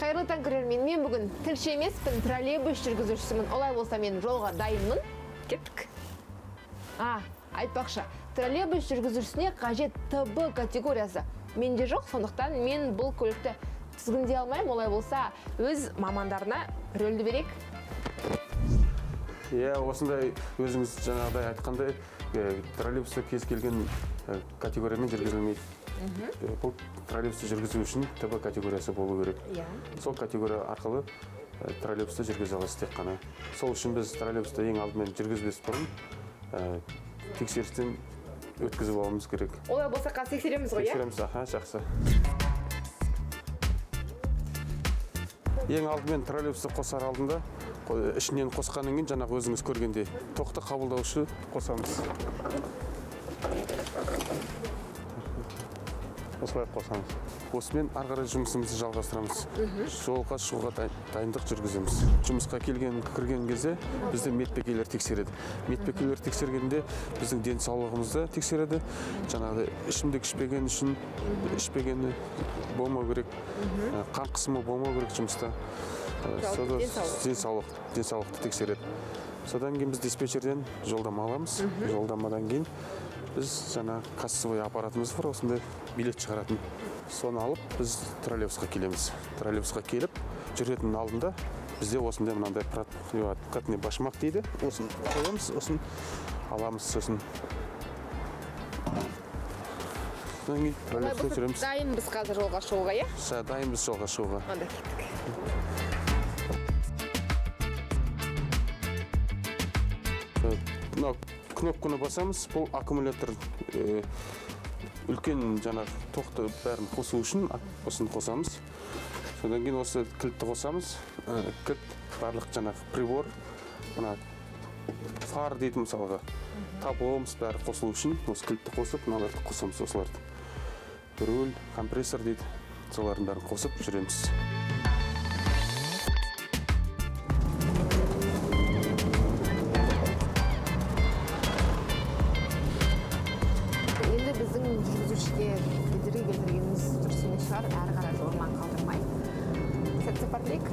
Қайырлы таң, көрермен. Мен бүгін тілші емеспін, троллейбус жүргізушісімін. Олай болса, мен жолға дайынмын. Кеттік. Айтпақшы, троллейбус жүргізушісіне қажет ТБ категориясы менде жоқ, сондықтан мен бұл көлікті тізгіндей алмаймын. Олай болса, өз мамандарына рөлді берейік. Иә, осындай өзіңіз жаңағыдай айтқандай, троллейбусты кез келген категориямен жүргізілмейді. Бұл троллейбусты жүргізу үшін ТБ категориясы болу керек. Сол категория арқылы троллейбусты жүргізе аласыз тек қана. Сол үшін біз троллейбусты ең алдымен жүргізбес бұрын тексерістен өткізіп алуымыз керек. Олай болса, қазір тексереміз ғой, иә? Тексереміз, аха, жақсы. Ең алдымен троллейбусты қосар алдында ішінен қосқаннан кейін жаңағы өзіңіз көргендей тоқты қабылдаушы қосамыз. Осылай қосамыз. Осымен ары қарай жұмысымызды жалғастырамыз. Жолға шығуға дайындық жүргіземіз. Жұмысқа кірген кезде бізді медбикелер тексереді. Медбикелер тексергенде біздің денсаулығымызды тексереді. Жаңағыдай ішімдік ішпеген үшін ішпегені болмау керек. Қан қысымы болмау керек жұмыста. Жалпы денсаулық. Денсаулықты тексереді. Содан кейін біз диспетчерден жолдама аламыз. Жолдамадан кейін біз жаңа кассовый аппаратымыз бар, осындай билет шығаратын. Соны алып біз троллейбусқа келеміз. Троллейбусқа келіп жүретін алдында бізде осындай мынандай прокатный башмак дейді. Осыны қоямыз, осын аламыз сосын. Содан кейін Олай троллейбуста болса, жүреміз. дайынбыз қазір жолға шығуға, иә? Дайынбыз жолға шығуға. Онда кеттік. Мынау кнопканы басамыз, бұл аккумулятор, үлкен жаңағы тоқты бәрін қосу үшін осыны қосамыз. Содан кейін осы кілтті қосамыз. Кілт барлық жаңағы прибор, мына фар дейді мысалға, табломыз бәрі қосылу үшін осы кілтті қосып, мыналарды қосамыз, осыларды. Руль, компрессор дейді, солардың бәрін қосып жүреміз. Енді біздің жүргізушіге кедергі келтіргеніміз дұрыс емес шығар, әрі қарай жолынан қалдырмай. Сәтті сапар тілейік.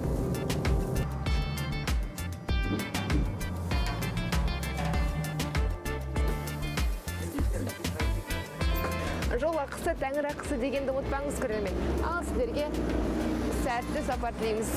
Жол ақысы, тәңір ақысы дегенді ұмытпаңыз, көрермен. Ал сіздерге сәтті сапар тілейміз.